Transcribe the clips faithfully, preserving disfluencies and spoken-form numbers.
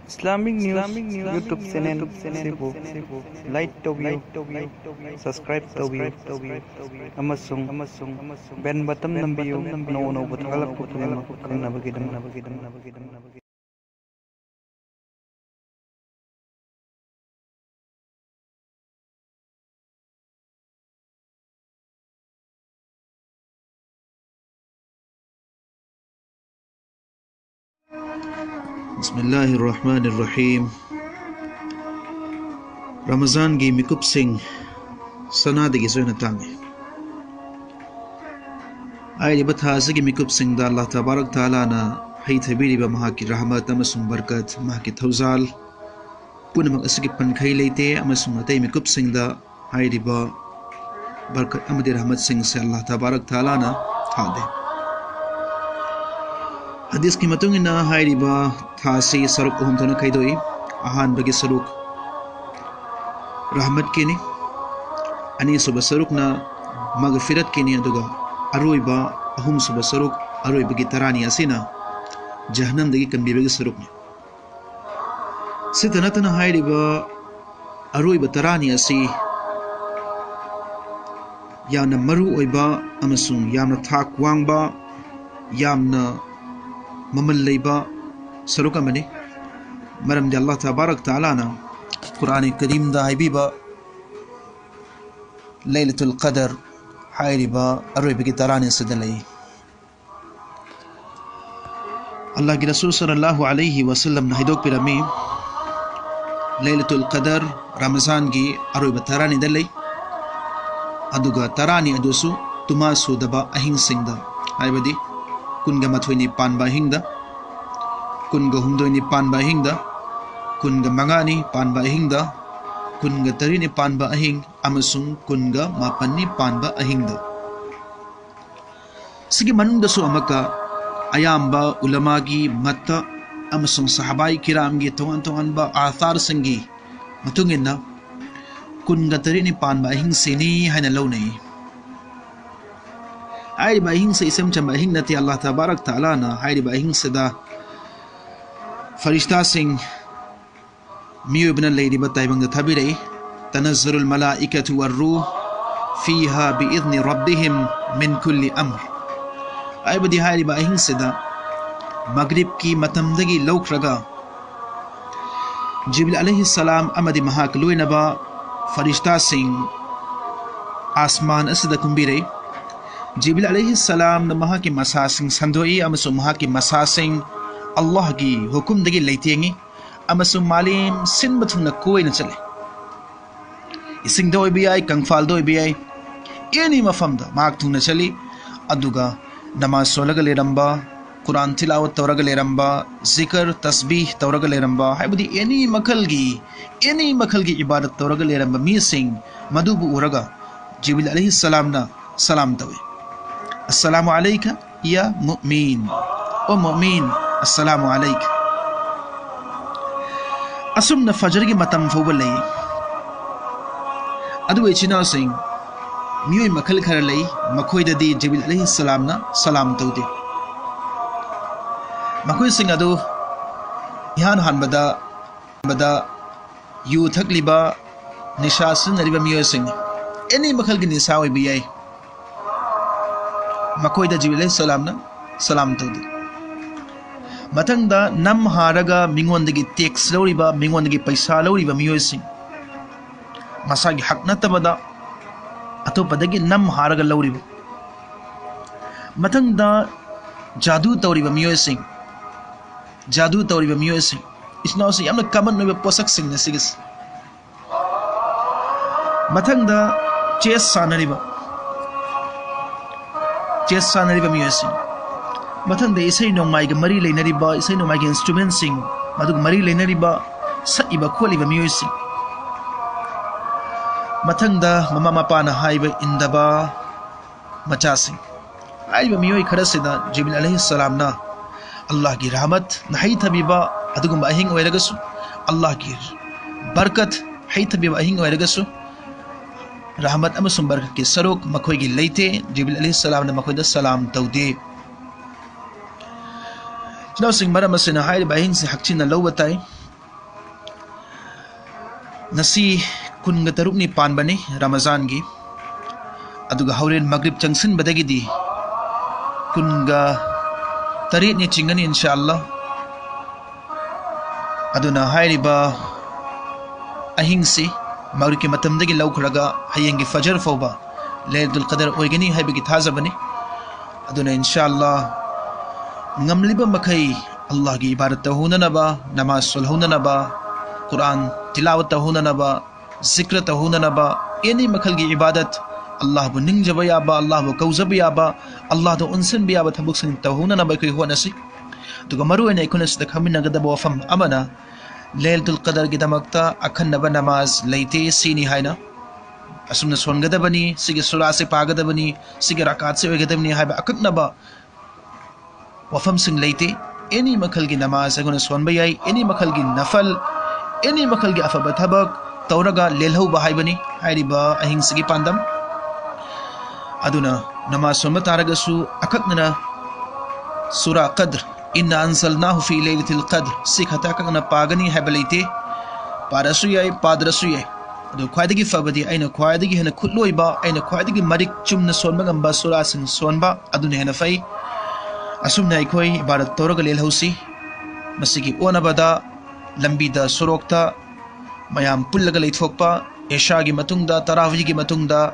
Islamic News YouTube channel ꯑꯁꯤꯕꯨ like ꯇꯧꯕꯤꯌꯨ, subscribe ꯇꯧꯕꯤꯌꯨ ꯑꯃꯁꯨꯡ bell button ꯅꯝꯕꯤꯌꯨ, ꯑꯅꯧ ꯑꯅꯧꯕ ꯊꯥꯒꯠꯂꯛꯄ ꯈꯨꯗꯤꯡꯃꯛ ꯈꯪꯅꯕꯒꯤꯗꯃꯛ꯫ بسم الله الرحمن الرحيم. ꯔꯃꯖꯥꯟꯒꯤ ꯃꯤꯀꯨꯞꯁꯤꯡ ꯁꯅꯥꯗꯒꯤꯁꯨ ꯍꯦꯟꯅ ꯇꯥꯡꯉꯤ꯫ ꯍꯥꯏꯔꯤꯕ ꯊꯥ ꯑꯁꯤꯒꯤ ꯃꯤꯀꯨꯞꯁꯤꯡꯗ ꯑꯜꯂꯥꯍ ꯇꯕꯥꯔꯛ ꯇꯥꯂꯥꯅ ꯍꯩꯊꯕꯤꯔꯤꯕ ꯃꯍꯥꯛꯀꯤ ꯔꯍꯃꯠ ꯑꯃꯁꯨꯡ ꯕꯔꯀꯠ, ꯃꯍꯥꯛꯀꯤ ꯊꯧꯖꯥꯜ ꯄꯨꯝꯅꯃꯛ ꯑꯁꯤꯒꯤ ꯄꯟꯈꯩ ꯂꯩꯇꯦ, ꯑꯃꯁꯨꯡ ꯑꯇꯩ ꯃꯤꯀꯨꯞꯁꯤꯡꯗ ꯍꯥꯏꯔꯤꯕ ꯕꯔꯀꯠ ꯑꯃꯗꯤ ꯔꯍꯃꯠꯁꯤꯡꯁꯦ ꯑꯜꯂꯥꯍ ꯇꯕꯥꯔꯛ ꯇꯥꯂꯥꯅ ꯊꯥꯗꯦ꯫ ꯍꯗꯤꯁꯀꯤ ꯃꯇꯨꯡ ꯏꯟꯅ ꯍꯥꯏꯔꯤꯕ ꯊꯥ ꯑꯁꯤ ꯁꯔꯨꯛ ꯑꯍꯨꯝ ꯊꯣꯛꯅ ꯈꯥꯏꯗꯣꯛꯏ꯫ ꯑꯍꯥꯟꯕꯒꯤ ꯁꯔꯨꯛ ꯔꯍꯃꯠꯀꯤꯅꯤ, ꯑꯅꯤꯁꯨꯕ ꯁꯔꯨꯛꯅ ꯃꯒꯐꯤꯔꯠꯀꯤꯅꯤ, ꯑꯗꯨꯒ ꯑꯔꯣꯏꯕ ꯑꯍꯨꯝꯁꯨꯕ ꯁꯔꯨꯛ, ꯑꯔꯣꯏꯕꯒꯤ ꯇꯔꯥꯅꯤ ꯑꯁꯤꯅ ꯖꯍꯟꯅꯝꯗꯒꯤ ꯀꯟꯕꯤꯕꯒꯤ ꯁꯔꯨꯛꯅꯤ꯫ ꯁꯤꯇ ꯅꯠꯇꯅ ꯍꯥꯏꯔꯤꯕ ꯑꯔꯣꯏꯕ ꯇꯔꯥꯅꯤ ꯑꯁꯤ ꯌꯥꯝꯅ ꯃꯔꯨ ꯑꯣꯏꯕ ꯑꯃꯁꯨꯡ ꯌꯥꯝꯅ ꯊꯥꯛ ꯋꯥꯡꯕ, ꯌꯥꯝꯅ ꯃꯃꯜ ꯂꯩꯕ ꯁꯔꯨꯛ ꯑꯃꯅꯤ꯫ ꯃꯔꯝꯗꯤ ꯑꯜꯂꯥꯍ ꯇꯕꯥꯔꯛ ꯇꯥꯂꯥꯅ ꯀꯨꯔꯥꯟ ꯀꯔꯤꯝꯗ ꯍꯥꯏꯕꯤꯕ ꯂꯩꯂꯇꯨꯜ ꯀꯗꯔ ꯍꯥꯏꯔꯤꯕ ꯑꯔꯣꯏꯕꯒꯤ ꯇꯔꯥꯅꯤ ꯑꯁꯤꯗ ꯂꯩ꯫ ꯑꯜꯂꯥꯍꯒꯤ ꯔꯁꯨꯜ ꯁꯜꯂꯜꯂꯥꯍꯨ ꯑꯂꯩꯍꯤ ꯋꯁꯜꯂꯝꯅ ꯍꯥꯏꯗꯣꯛꯄꯤꯔꯝꯃꯤ, ꯂꯩꯂꯇꯨꯜ ꯀꯗꯔ ꯔꯃꯖꯥꯟꯒꯤ ꯑꯔꯣꯏꯕ ꯇꯔꯥꯅꯤꯗ ꯂꯩ, ꯑꯗꯨꯒ ꯇꯔꯥꯅꯤ ꯑꯗꯨꯁꯨ ꯇꯨꯃꯥ ꯁꯨꯗꯕ ꯑꯍꯤꯡꯁꯤꯡꯗ, ꯍꯥꯏꯕꯗꯤ ꯀꯨꯟꯒ ꯃꯥꯊꯣꯏꯅꯤ ꯄꯥꯟꯕ ꯑꯍꯤꯡꯗ, ꯀꯨꯟꯒ ꯍꯨꯝꯗꯣꯏꯅꯤ ꯄꯥꯟꯕ ꯑꯍꯤꯡꯗ, ꯀꯨꯟꯒ ꯃꯉꯥꯅꯤ ꯄꯥꯟꯕ ꯑꯍꯤꯡꯗ, ꯀꯨꯟꯒ ꯇꯔꯦꯠꯅꯤ ꯄꯥꯟꯕ ꯑꯍꯤꯡ ꯑꯃꯁꯨꯡ ꯀꯨꯟꯒ ꯃꯥꯄꯟꯅꯤ ꯄꯥꯟꯕ ꯑꯍꯤꯡꯗ꯫ ꯁꯤꯒꯤ ꯃꯅꯨꯡꯗꯁꯨ ꯑꯃꯨꯛꯀ ꯑꯌꯥꯝꯕ ꯎꯂꯃꯥꯒꯤ ꯃꯠꯇ ꯑꯃꯁꯨꯡ ꯁꯍꯥꯕꯥꯏ ꯀꯤꯔꯥꯝꯒꯤ ꯇꯣꯉꯥꯟ ꯇꯣꯉꯥꯟꯕ ꯑꯥꯊꯥꯔꯁꯤꯡꯒꯤ ꯃꯇꯨꯡ ꯏꯟꯅ ꯀꯨꯟꯒ ꯇꯔꯦꯠꯅꯤ ꯄꯥꯟꯕ ꯑꯍꯤꯡꯁꯤꯅꯤ ꯍꯥꯏꯅ ꯂꯧꯅꯩ꯫ ꯍꯥꯏꯔꯤꯕ ꯑꯍꯤꯡꯁꯤ ꯏꯆꯝ ꯆꯝꯕ ꯑꯍꯤꯡ ꯅꯠꯇꯦ꯫ ꯑꯜꯂꯥꯍ ꯇꯕꯥꯔꯛ ꯇꯥꯂꯥꯅ ꯍꯥꯏꯔꯤꯕ ꯑꯍꯤꯡꯁꯤꯗ ꯐꯔꯤꯁꯇꯥꯁꯤꯡ ꯃꯤꯑꯣꯏꯕꯅ ꯂꯩꯔꯤꯕ ꯇꯥꯏꯕꯪꯗ ꯊꯥꯕꯤꯔꯛꯏ꯫ تنزل الملائكة والروح فيها بإذن ربهم من كل أمر꯫ ꯍꯥꯏꯕꯗꯤ ꯍꯥꯏꯔꯤꯕ ꯑꯍꯤꯡꯁꯤꯗ ꯃꯒ꯭ꯔꯤꯕꯀꯤ ꯃꯇꯝꯗꯒꯤ ꯂꯧꯈ꯭ꯔꯒ ꯖꯤꯕ꯭ꯔꯤꯜ ꯑꯂꯩꯍꯤ ꯁꯂꯥꯝ ꯑꯃꯗꯤ ꯃꯍꯥꯛꯀ ꯂꯣꯏꯅꯕ ꯐꯔꯤꯁꯇꯥꯁꯤꯡ ꯑꯥꯁꯃꯥꯟ ꯑꯁꯤꯗ ꯀꯨꯝꯕꯤꯔꯛꯏ꯫ ꯖꯤꯕ꯭ꯔꯤꯜ ꯑꯂꯩꯍꯤ ꯁꯂꯥꯝꯅ ꯃꯍꯥꯛꯀꯤ ꯃꯁꯥꯁꯤꯡ ꯁꯟꯗꯣꯛꯏ ꯑꯃꯁꯨꯡ ꯃꯍꯥꯛꯀꯤ ꯃꯁꯥꯁꯤꯡ ꯑꯜꯂꯥꯍꯒꯤ ꯍꯨꯀꯨꯝꯗꯒꯤ ꯂꯩꯇꯦꯡꯉꯤ ꯑꯃꯁꯨꯡ ꯃꯥꯂꯦꯝ ꯁꯤꯟꯕ ꯊꯨꯡꯅ ꯀꯣꯏꯅ ꯆꯠꯂꯤ꯫ ꯏꯁꯤꯡꯗ ꯑꯣꯏꯕ ꯌꯥꯏ, ꯀꯪꯐꯥꯜꯗ ꯑꯣꯏꯕ ꯌꯥꯏ, ꯑꯦꯅꯤ ꯃꯐꯝꯗ ꯃꯍꯥꯛ ꯊꯨꯡꯅ ꯆꯠꯂꯤ꯫ ꯑꯗꯨꯒ ꯅꯃꯥꯖ ꯁꯣꯜꯂꯒ ꯂꯩꯔꯝꯕ, ꯀꯨꯔꯥꯟ ꯇꯤꯂꯥꯋꯠ ꯇꯧꯔꯒ ꯂꯩꯔꯝꯕ, ꯖꯤꯀꯔ, ꯇꯁꯕꯤꯍ ꯇꯧꯔꯒ ꯂꯩꯔꯝꯕ, ꯍꯥꯏꯕꯗꯤ ꯑꯦꯅꯤ ꯃꯈꯜꯒꯤ, ꯑꯦꯅꯤ ꯃꯈꯜꯒꯤ ꯏꯕꯥꯗꯠ ꯇꯧꯔꯒ ꯂꯩꯔꯝꯕ ꯃꯤꯁꯤꯡ ꯃꯗꯨꯕꯨ ꯎꯔꯒ ꯖꯤꯕ꯭ꯔꯤꯜ ꯑꯂꯩꯍꯤ ꯁꯂꯥꯝꯅ ꯁꯂꯥꯝ ꯇꯧꯏ꯫ "السلام عليك يا مؤمن꯫ ꯑꯣ ꯃꯨꯑꯃꯤꯟ, ꯑꯁꯂꯥꯃꯨ ꯑꯂꯩꯛ꯫" ꯑꯁꯨꯝꯅ ꯐꯖꯔꯒꯤ ꯃꯇꯝ ꯐꯥꯎꯕ ꯂꯩ꯫ ꯑꯗꯨꯕꯨ ꯏꯆꯤꯟ ꯏꯅꯥꯎꯁꯤꯡ, ꯃꯤꯑꯣꯏ ꯃꯈꯜ ꯈꯔ ꯂꯩ, ꯃꯈꯣꯏꯗꯗꯤ ꯖꯤꯕ꯭ꯔꯤꯜ ꯑꯂꯩꯍꯤ ꯁꯂꯥꯝꯅ ꯁꯂꯥꯝ ꯇꯧꯗꯦ꯫ ꯃꯈꯣꯏꯁꯤꯡ ꯑꯗꯨ ꯏꯍꯥꯟ ꯍꯥꯟꯕꯗ, ꯕꯗ ꯌꯨ ꯊꯛꯂꯤꯕ, ꯅꯤꯁꯥ ꯁꯤꯖꯤꯟꯅꯔꯤꯕ ꯃꯤꯑꯣꯏꯁꯤꯡꯅꯤ꯫ ꯑꯦꯅꯤ ꯃꯈꯜꯒꯤ ꯅꯤꯁꯥ ꯑꯣꯏꯕ ꯌꯥꯏ꯫ ꯃꯈꯣꯏꯗ ꯖꯤꯕ꯭ꯔꯤꯜ ꯑꯂꯩꯍꯤ ꯁꯂꯥꯝꯅ ꯁꯂꯥꯝ ꯇꯧꯗꯦ꯫ ꯃꯊꯪꯗ ꯅꯝ ꯍꯥꯔꯒ ꯃꯤꯉꯣꯟꯗꯒꯤ ꯇꯦꯛꯁ ꯂꯧꯔꯤꯕ, ꯃꯤꯉꯣꯟꯗꯒꯤ ꯄꯩꯁꯥ ꯂꯧꯔꯤꯕ ꯃꯤꯑꯣꯏꯁꯤꯡ, ꯃꯁꯥꯒꯤ ꯍꯛ ꯅꯠꯇꯕꯗ ꯑꯇꯣꯞꯄꯗꯒꯤ ꯅꯝ ꯍꯥꯔꯒ ꯂꯧꯔꯤꯕ, ꯃꯊꯪꯗ ꯖꯥꯗꯨ ꯇꯧꯔꯤꯕ ꯃꯤꯑꯣꯏꯁꯤꯡ, ꯖꯥꯗꯨ ꯇꯧꯔꯤꯕ ꯃꯤꯑꯣꯏꯁꯤꯡ, ꯏꯆꯤꯟ ꯏꯅꯥꯎꯁꯤꯡ, ꯌꯥꯝꯅ ꯀꯃꯟ ꯑꯣꯏꯕ ꯄꯣꯠꯁꯛꯁꯤꯡꯅꯤ ꯁꯤꯒꯤꯁꯤ꯫ ꯃꯊꯪꯗ ꯆꯦꯁ ꯁꯥꯟꯅꯔꯤꯕ, ꯆꯦꯁ ꯁꯥꯟꯅꯔꯤꯕ ꯃꯤꯑꯣꯏꯁꯤꯡ, ꯃꯊꯪꯗ ꯏꯁꯩ ꯅꯣꯡꯃꯥꯏꯒ ꯃꯔꯤ ꯂꯩꯅꯔꯤꯕ, ꯏꯁꯩ ꯅꯣꯡꯃꯥꯏꯒꯤ ꯏꯟꯁꯇ꯭ꯔꯨꯃꯦꯟꯁꯤꯡ, ꯃꯗꯨꯒ ꯃꯔꯤ ꯂꯩꯅꯔꯤꯕ, ꯁꯛꯏꯕ ꯈꯣꯠꯂꯤꯕ ꯃꯤꯑꯣꯏꯁꯤꯡ, ꯃꯊꯪꯗ ꯃꯃꯥ ꯃꯄꯥꯅ ꯍꯥꯏꯕ ꯏꯟꯗꯕ ꯃꯆꯥꯁꯤꯡ꯫ ꯍꯥꯏꯔꯤꯕ ꯃꯤꯑꯣꯏ ꯈꯔꯁꯤꯗ ꯖꯤꯕ꯭ꯔꯤꯜ ꯑꯂꯩꯍꯤ ꯁꯂꯥꯝꯅ ꯑꯜꯂꯥꯍꯒꯤ ꯔꯍꯃꯠꯅ ꯍꯩꯊꯕꯤꯕ ꯑꯗꯨꯒꯨꯝꯕ ꯑꯍꯤꯡ ꯑꯣꯏꯔꯒꯁꯨ, ꯑꯜꯂꯥꯍꯒꯤ ꯕꯔꯀꯠ ꯍꯩꯊꯕꯤꯕ ꯑꯍꯤꯡ ꯑꯣꯏꯔꯒꯁꯨ, ꯔꯍꯃꯠ ꯑꯃꯁꯨꯡ ꯕꯔꯀꯠꯀꯤ ꯁꯔꯨꯛ ꯃꯈꯣꯏꯒꯤ ꯂꯩꯇꯦ꯫ ꯖꯤꯕ꯭ꯔꯤꯜ ꯑꯂꯩꯍꯤ ꯁꯂꯥꯝꯅ ꯃꯈꯣꯏꯗ ꯁꯂꯥꯝ ꯇꯧꯗꯦ꯫ ꯏꯆꯤꯟ ꯏꯅꯥꯎꯁꯤꯡ, ꯃꯔꯝ ꯑꯁꯤꯅ ꯍꯥꯏꯔꯤꯕ ꯑꯍꯤꯡꯁꯤ ꯍꯛꯆꯤꯟꯅ ꯂꯧꯕ ꯇꯥꯏ꯫ ꯉꯁꯤ ꯀꯨꯟꯒ ꯇꯔꯨꯛꯅꯤ ꯄꯥꯟꯕꯅꯤ ꯔꯃꯖꯥꯟꯒꯤ, ꯑꯗꯨꯒ ꯍꯣꯔꯦꯟ ꯃꯒ꯭ꯔꯤꯕ ꯆꯪꯁꯤꯟꯕꯗꯒꯤꯗꯤ ꯀꯨꯟꯒ ꯇꯔꯦꯠꯅꯤ ꯆꯤꯡꯒꯅꯤ, ꯏꯟꯁꯥ ꯑꯜꯂꯥ꯫ ꯑꯗꯨꯅ ꯍꯥꯏꯔꯤꯕ ꯑꯍꯤꯡꯁꯤ ꯃꯒ꯭ꯔꯤꯕꯀꯤ ꯃꯇꯝꯗꯒꯤ ꯂꯧꯈ꯭ꯔꯒ ꯍꯌꯦꯡꯒꯤ ꯐꯖꯔ ꯐꯥꯎꯕ ꯂꯩꯂꯇꯨꯜ ꯀꯗꯔ ꯑꯣꯏꯒꯅꯤ ꯍꯥꯏꯕꯒꯤ ꯊꯥꯖꯕꯅꯤ꯫ ꯑꯗꯨꯅ ꯏꯟꯁꯥ ꯑꯜꯂꯥ, ꯉꯝꯂꯤꯕ ꯃꯈꯩ ꯑꯜꯂꯥꯍꯒꯤ ꯏꯕꯥꯗꯠ ꯇꯧꯍꯧꯅꯅꯕ, ꯅꯃꯥꯖ ꯁꯣꯜꯍꯧꯅꯅꯕ, ꯀꯨꯔꯥꯟ ꯇꯤꯂꯥꯋꯠ ꯇꯧꯍꯧꯅꯅꯕ, ꯖꯤꯀ꯭ꯔ ꯇꯧꯍꯧꯅꯅꯕ, ꯑꯦꯅꯤ ꯃꯈꯜꯒꯤ ꯏꯕꯥꯗꯠ, ꯑꯜꯂꯥꯍꯕꯨ ꯅꯤꯡꯖꯕ ꯌꯥꯕ, ꯑꯜꯂꯥꯍꯕꯨ ꯀꯧꯖꯕ ꯌꯥꯕ, ꯑꯜꯂꯥꯍꯗ ꯑꯣꯟꯁꯤꯟꯕ ꯌꯥꯕ ꯊꯕꯛꯁꯤꯡ ꯇꯧꯍꯧꯅꯅꯕ ꯑꯩꯈꯣꯏ ꯍꯣꯠꯅꯁꯤ꯫ ꯑꯗꯨꯒ ꯃꯔꯨꯑꯣꯏꯅ ꯑꯩꯈꯣꯏꯅ ꯁꯤꯗ ꯈꯪꯃꯤꯟꯅꯒꯗꯕ ꯋꯥꯐꯝ ꯑꯃꯅ, ꯂꯩꯂꯇꯨꯜ ꯀꯗꯔꯒꯤꯗꯃꯛꯇ ꯑꯈꯟꯅꯕ ꯅꯃꯥꯖ ꯂꯩꯇꯦ, ꯁꯤꯅꯤ ꯍꯥꯏꯅ, ꯑꯁꯨꯝꯅ ꯁꯣꯟꯒꯗꯕꯅꯤ, ꯁꯤꯒꯤ ꯁꯨꯔꯥꯁꯦ ꯄꯥꯒꯗꯕꯅꯤ, ꯁꯤꯒꯤ ꯔꯀꯥꯠꯁꯦ ꯑꯣꯏꯒꯗꯕꯅꯤ ꯍꯥꯏꯕ ꯑꯀꯛꯅꯕ ꯋꯥꯐꯝꯁꯤꯡ ꯂꯩꯇꯦ꯫ ꯑꯦꯅꯤ ꯃꯈꯜꯒꯤ ꯅꯃꯥꯖ ꯑꯩꯈꯣꯏꯅ ꯁꯣꯟꯕ ꯌꯥꯏ, ꯑꯦꯅꯤ ꯃꯈꯜꯒꯤ ꯅꯐꯜ, ꯑꯦꯅꯤ ꯃꯈꯜꯒꯤ ꯑꯐꯕ ꯊꯕꯛ ꯇꯧꯔꯒ ꯂꯦꯜꯍꯧꯕ ꯍꯥꯏꯕꯅꯤ ꯍꯥꯏꯔꯤꯕ ꯑꯍꯤꯡꯁꯤꯒꯤ ꯄꯥꯟꯗꯝ꯫ ꯑꯗꯨꯅ ꯅꯃꯥꯖ ꯁꯣꯟꯕ ꯇꯥꯔꯒꯁꯨ ꯑꯀꯛꯅꯅ ꯁꯨꯔꯥ ꯀꯗ꯭ꯔ, "ꯏꯟꯅꯥ ꯑꯟꯖꯜꯅꯥꯍꯨ ꯐꯤ ꯂꯩꯂꯇꯤꯜ ꯀꯗ꯭ꯔ", ꯁꯤ ꯈꯛꯇ ꯑꯀꯛꯅꯅ ꯄꯥꯒꯅꯤ ꯍꯥꯏꯕ ꯂꯩꯇꯦ꯫ ꯄꯥꯔꯁꯨ ꯌꯥꯏ, ꯄꯥꯗ꯭ꯔꯁꯨ ꯌꯥꯏ꯫ ꯑꯗꯨ ꯈ꯭ꯋꯥꯏꯗꯒꯤ ꯐꯕꯗꯤ ꯑꯩꯅ ꯈ꯭ꯋꯥꯏꯗꯒꯤ ꯍꯦꯟꯅ ꯈꯨꯠꯂꯣꯏꯕ, ꯑꯩꯅ ꯈ꯭ꯋꯥꯏꯗꯒꯤ ꯃꯔꯤꯛ ꯆꯨꯝꯅ ꯁꯣꯟꯕ ꯉꯝꯕ ꯁꯨꯔꯥꯁꯤꯡ ꯁꯣꯟꯕ ꯑꯗꯨꯅ ꯍꯦꯟꯅ ꯐꯩ꯫ ꯑꯁꯨꯝꯅ ꯑꯩꯈꯣꯏ ꯏꯕꯥꯗꯠ ꯇꯧꯔꯒ ꯂꯦꯜꯍꯧꯁꯤ꯫ ꯃꯁꯤꯒꯤ ꯑꯣꯟꯅꯕꯗ ꯂꯝꯕꯤꯗ, ꯁꯣꯔꯣꯛꯇ ꯃꯌꯥꯝ ꯄꯨꯜꯂꯒ ꯂꯩꯊꯣꯛꯄ, ꯏꯁꯥꯒꯤ ꯃꯇꯨꯡꯗ, ꯇꯔꯥꯋꯤꯒꯤ ꯃꯇꯨꯡꯗ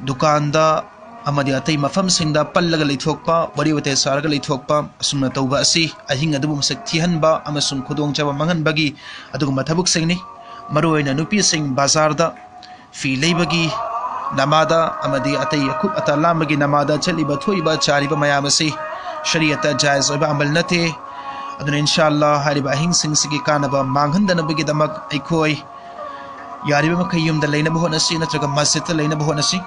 ꯗꯨꯀꯥꯟꯗ ꯑꯃꯗꯤ ꯑꯇꯩ ꯃꯐꯝꯁꯤꯡꯗ ꯄꯜꯂꯒ ꯂꯩꯊꯣꯛꯄ, ꯋꯥꯔꯤ ꯋꯥꯇꯥꯏ ꯁꯥꯔꯒ ꯂꯩꯊꯣꯛꯄ, ꯑꯁꯨꯝꯅ ꯇꯧꯕ ꯑꯁꯤ ꯑꯍꯤꯡ ꯑꯗꯨꯕꯨ ꯃꯁꯛ ꯊꯤꯍꯟꯕ ꯑꯃꯁꯨꯡ ꯈꯨꯗꯣꯡꯆꯥꯕ ꯃꯥꯡꯍꯟꯕꯒꯤ ꯑꯗꯨꯒꯨꯝꯕ ꯊꯕꯛꯁꯤꯡꯅꯤ꯫ ꯃꯔꯨꯑꯣꯏꯅ ꯅꯨꯄꯤꯁꯤꯡ ꯕꯖꯥꯔꯗ ꯐꯤ ꯂꯩꯕꯒꯤ ꯅꯃꯥꯗ ꯑꯃꯗꯤ ꯑꯇꯩ ꯑꯀꯨꯞ ꯑꯇꯥ ꯂꯥꯝꯕꯒꯤ ꯅꯃꯥꯗ ꯆꯠꯂꯤꯕ, ꯊꯣꯛꯏꯕ, ꯆꯥꯔꯤꯕ ꯃꯌꯥꯝ ꯑꯁꯤ ꯁꯔꯤꯌꯠꯇ ꯖꯥꯏꯖ ꯑꯣꯏꯕ ꯑꯃꯜ ꯅꯠꯇꯦ꯫ ꯑꯗꯨꯅ ꯏꯟꯁꯥ ꯑꯜꯂꯥ ꯍꯥꯏꯔꯤꯕ ꯑꯍꯤꯡꯁꯤꯡꯁꯤꯒꯤ ꯀꯥꯟꯅꯕ ꯃꯥꯡꯍꯟꯗꯅꯕꯒꯤꯗꯃꯛ ꯑꯩꯈꯣꯏ ꯌꯥꯔꯤꯕ ꯃꯈꯩ ꯌꯨꯝꯗ ꯂꯩꯅꯕ ꯍꯣꯠꯅꯁꯤ, ꯅꯠꯇ꯭ꯔꯒ ꯃꯁꯖꯤꯗꯇ ꯂꯩꯅꯕ ꯍꯣꯠꯅꯁꯤ꯫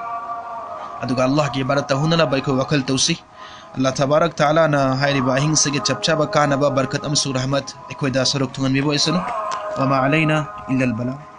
ꯑꯗꯨꯒ ꯑꯜꯂꯥꯍꯒꯤ ꯏꯕꯥꯗꯠ ꯇꯧꯍꯧꯅꯅꯕ ꯑꯩꯈꯣꯏ ꯋꯥꯈꯜ ꯇꯧꯁꯤ꯫ ꯑꯜꯂꯥꯍ ꯇꯕꯥꯔꯛ ꯇꯥꯂꯥꯅ ꯍꯥꯏꯔꯤꯕ ꯑꯍꯤꯡꯁꯤꯒꯤ ꯆꯞ ꯆꯥꯕ ꯀꯥꯟꯅꯕ, ꯕꯔꯀꯠ ꯑꯃꯁꯨꯡ ꯔꯍꯃꯠ ꯑꯩꯈꯣꯏꯗ ꯁꯔꯨꯛ ꯊꯨꯡꯍꯟꯕꯤꯕ ꯑꯣꯏꯁꯅꯨ꯫ ꯋꯃꯥ ꯑꯂꯩꯅꯥ ꯏꯜꯂꯜ ꯕꯂꯥꯒ꯫